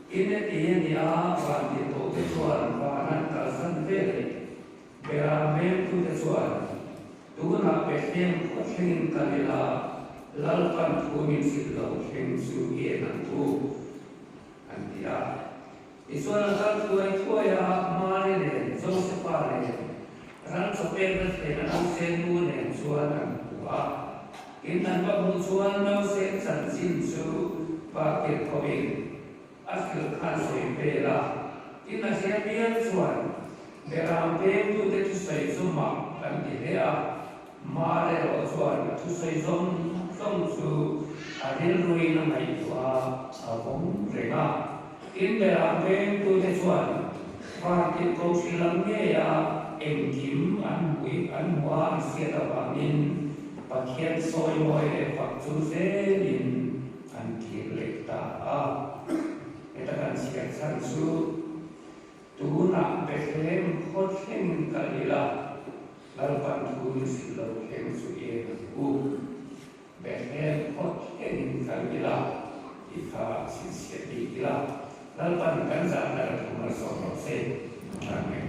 In heti a ni a, van tih tawhte chuan van an kalsan ve leh Beram vengtute chuan tunah Bethlehem khaw thlengin kal ila, Lalpan thu min hrilh lo thleng chu i en ang u, an ti a. Tichuan a kal thuai thuai a, Mari nen, Josefa nen, ran chaw pekna thleng a nausên nu nen chuan an hmu a. Tin, an va hmuh chuan nausên chanchin chu va tirh thovin a hrilh khan sawi vel a. Tin, a hria bial chuan Beram pengtute thusawi chu mak an ti hle a, Mar erawh chuan a thusawi zawng zawng chu a rilruin a ngaihtuah a, a vawng reng a. Tin, Beram vengtute chuan Vantirhkoh hrilam ngeia engkim an hmuih an hmuh a an hriat avangin Pathian sawi mawi leh fak chu zelin an kir leh ta a. Heta kan chhiar chhan chu tunah Bethlehem khaw thlengin kal ila, Lalpan thu min hrilh lo thleng chu en ang u. Bethlehem khaw thlengin kal ila tih kha chhinchhiah bik ila, Lalpan kan zahna la thu malsawm rawh se. Amen.